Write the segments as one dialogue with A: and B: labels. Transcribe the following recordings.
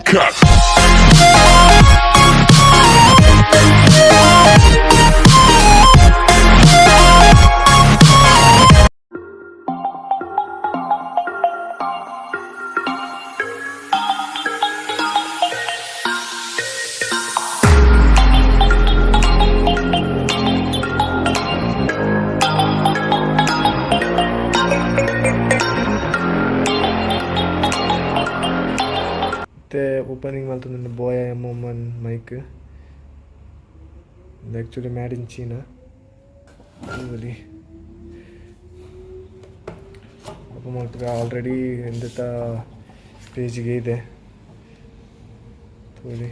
A: Hellcat.
B: ಇತ್ತೆ opening ಮಲ್ತೊಂದುಂಡು Boya M M one mic. ಉಂದು ಆಕ್ಚುಲಿ ಮ್ಯಾಡ್ ಇನ್ ಚೀನಾ. ತೂವೊಲಿ. ಓಪನ್ ಮಲ್ಪುಗ ಆಲ್ರೆಡಿ ಇಂದೆತ ಪೇಜ್ಗೆ ಇದೆ. ತೂವೊಲಿ.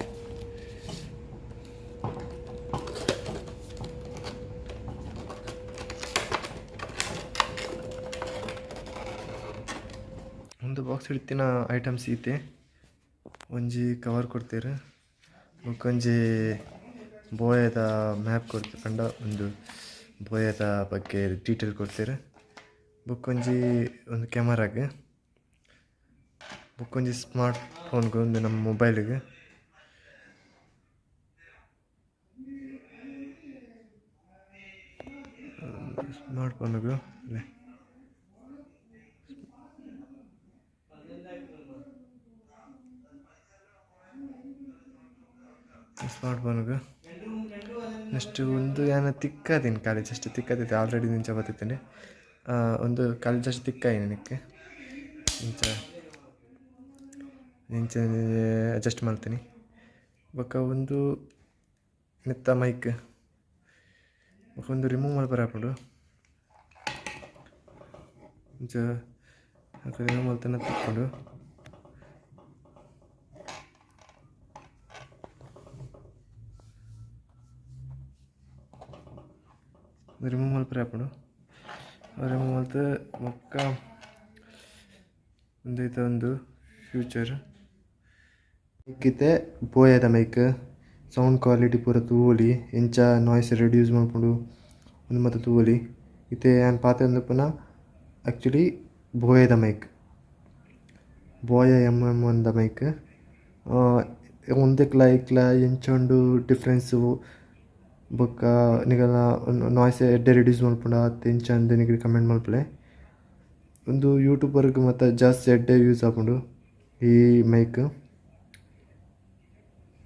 B: ಉಂದು ಬಾಕ್ಸ್ ಇತ್ತಿನ ಐಟಮ್ಸ್ ಈತೆ. ಒಂಜಿ ಕವರ್ ಕೊರ್ತೆರ್, ಬೊಕೊಂಜಿ ಬೋಯದ ಮ್ಯಾಪ್ ಕೊರ್ತೆರ್ ಪಂಡ ಉಂದು ಬೋಯದ ಬಗ್ಗೆ ಡೀಟೇಲ್ ಕೊರ್ತೆರ್. ಬೊಕೊಂಜಿ ಉಂದು ಕ್ಯಾಮರಾಗ್, ಬೊಕೊಂಜಿ ಸ್ಮಾರ್ಟ್ ಫೋನ್ ಗ್, ಉಂದು ನಮ್ಮ ಮೊಬೈಲ್ ಗ್. ಸ್ಮಾರ್ಟ್ ಫೋನ್ ಗ್. ಸ್ಮಾರ್ಟ್ ಫೋನ್ ಗ್. ನೆಕ್ಸ್ಟ್ ಉಂದು ಯಾನ್ ತಿಕ್ಕಾದಿನಿ ಖಾಲಿ ಜಸ್ಟ್ ತಿಕ್ಕಾದಿತ್ತೆ ಆಲ್ರೆಡಿ ಇಂಚ ಬತ್ತಿತ್ತುಂಡು. ಉಂದು ಖಾಲಿ ಜಸ್ಟ್ ತಿಕ್ಕಾಯಿನಿ ನೆಕ್ಕ್ ಇಂಚ ಇಂಚ ಅಡ್ಜಸ್ಟ್ ಮಲ್ತಿನಿ. ಬೊಕ ಉಂದು ನೆತ್ತ ಮೈಕ್. ಬೊಕ ಉಂದು ರಿಮೂವ್ ಮಲ್ಪರೆ ಆಪುಂಡು. ಇಂಚ ರಿಮೂವ್ ಮಲ್ತುಂಡ ತಿಕ್ಕುಂಡು. ರಿಮೂವ್ ಮಲ್ಪರೆ ಆಪುಂಡು. ರಿಮೂವ್ ಮಲ್ತ್ ಬೊಕ್ಕ ಉಂದು ಇತ್ತೆ ಉಂದು ಫ್ಯೂಚರ್ ಇತ್ತೆ ಬೋಯದ ಮೈಕ್. ಸೌಂಡ್ ಕ್ವಾಲಿಟಿ ಪೂರ ತೂವೊಲಿ, ಎಂಚ ನಾಯ್ಸ್ ರೆಡ್ಯೂಸ್ ಮನ್ಪುಂಡು ಉಂದು ಮಾತ ತೂವೊಲಿ. ಇತ್ತೆ ಯಾನ್ ಪಾತೆರೊಂದಿಪ್ಪುನ ಆಕ್ಚುಲಿ ಬೋಯದ mic, Boya M M one the mic. ಉಂದೆಕ್ಲ ಐಕ್ಲ ಎಂಚ ಉಂಡು ಡಿಫರೆನ್ಸ್ ಬೊಕ್ಕ ನಿಕಲ್ನ ನಾಯ್ಸ್ ಎಡ್ಡೆ ರೆಡ್ಯೂಸ್ ಮನ್ಪುಂಡ ಅತ್ತ್ ಎಂಚ ಅಂದ್ ನಿಕುಲು ಕಮೆಂಟ್ ಮನ್ಪುಲೆ. ಉಂದು ಯೂಟ್ಯೂಬರ್ಗ್ ಮಾತ ಜಾಸ್ತಿ ಎಡ್ಡೆ ಯೂಸ್ ಆಪುಂಡು ಈ ಮೈಕ್.